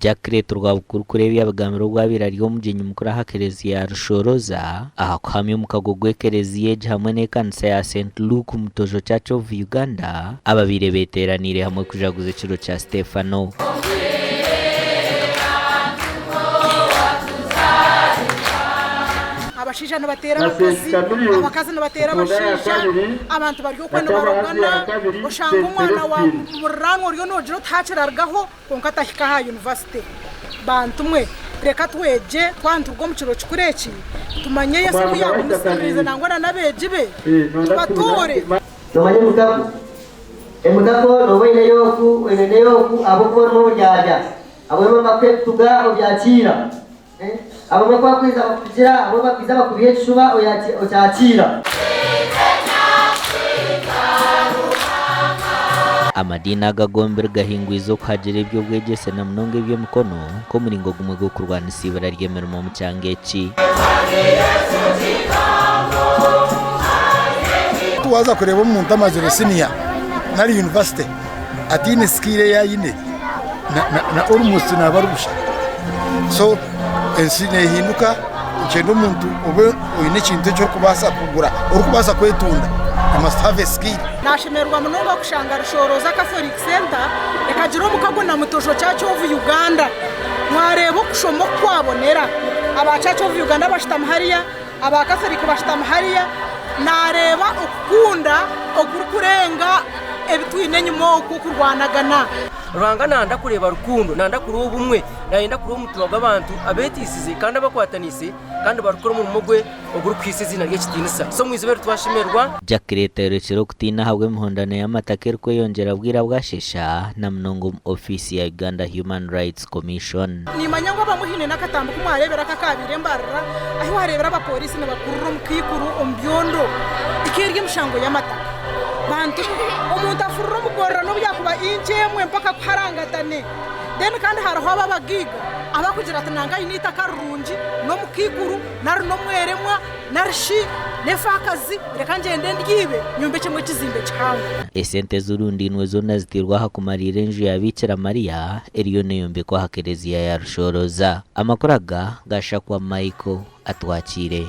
Jacqueline Rwabukuru kureebya abigambire obu abaire ari omugyenyi mukuru aha kereziya ya Rushoroza aha kuhamya omukago gw'ekereziya egi hamwe n'ekanisa ya St Luke Mutojo Church of Uganda ababaire beteeraniire hamwe kujaguza ekiro kya Stefano. Abashaija nibateera abakazi, abakazi nibateera abashaija, abantu bari okwe nibarogana, oshanga omwana wa muriraanwa oriyo noogira oti haakiri arugaho kwonka atahika aha yunivasite. Bantu mwe, reka twegye twaba nituruga omu kiro kikuru eki, tumanye Yesu oku yaagumisiririize nangwa na n'abeegi be, tubatoore. Noomanya emikago? Emikago nooba oine ey'oku, oine n'ey'oku ahabw'okuba orimu oburyarya. Abamwe nibakuha ebituga obyakiira. Abamwe ku bakwija bakutugira, abamwe bakwija bakubiha ekishuba okyakiira. Amadiini aga gombiri gahingwize okuhagira eby'obwegyese na munonga eby'emikono nk'omuringo gumwe gw'okurwanisa eibura ry'emirimo omu kyanga eki. Waaza kureeba omuntu amazire siniya nari yunivasite ataine sikiiri ei aine na almost naaba ari busha. So ensi neehinduka nikyenda omuntu obe oine ekintu eki orikubaasa kugura, orikubaasa kwetunda, you must have a skill. Nashemererwa munonga kushanga Rushoroza Catholic Centre ekagira omukago na Mutojo Church of Uganda. Mwareeba okushoma oku kwabonera. Aba Church of Uganda bashutami hariya, aba Catholic bashutami hariya. Nareeba okukunda okurikurenga ebi twine enyima oku okurwanagana. Ruhanga nayenda kureeba rukundo, nayenda kureeba obumwe, nayenda kureeba omutima gw'abantu abeteisize kandi abakwataniise kandi barikukora omurimo gwe ogurikuhaisa eiziina rye ekitiinisa. So omu izooba eri twashemererwa. Jacqueline ayorekire okutiina ahabw'emihondano y'amataka erikweyongyera bwira bwashesha na munonga omu ofiisi ya Uganda Human Rights Commission. Nimanya ngu abamwe haine n'akatambi ku mwareebera aku akaabaire embarira ahu wareebera abapooriisi nibakurura omukaikuru omu byondo eka eri emishango y'amataka. Bantu omuntu afurira omugorora n'obu yaakuba inci emwe mpaka kuharangatane. Then kandi hariho abo abagaiga abarikugira ati nanga aine eitaka rirungi n'omukaikuru nari n'omweremwa nari shi n'efaakazi reka ngyende ndyibe nyombekyemu ekizimbe kihango. Esente ezirundainwe zoona zitairwe aha kumariira enju ya Biikira Maria eriyo neeyombekwa aha Kereziya ya Rushoroza. Amakuru aga gashakwa Michael Atwakiire.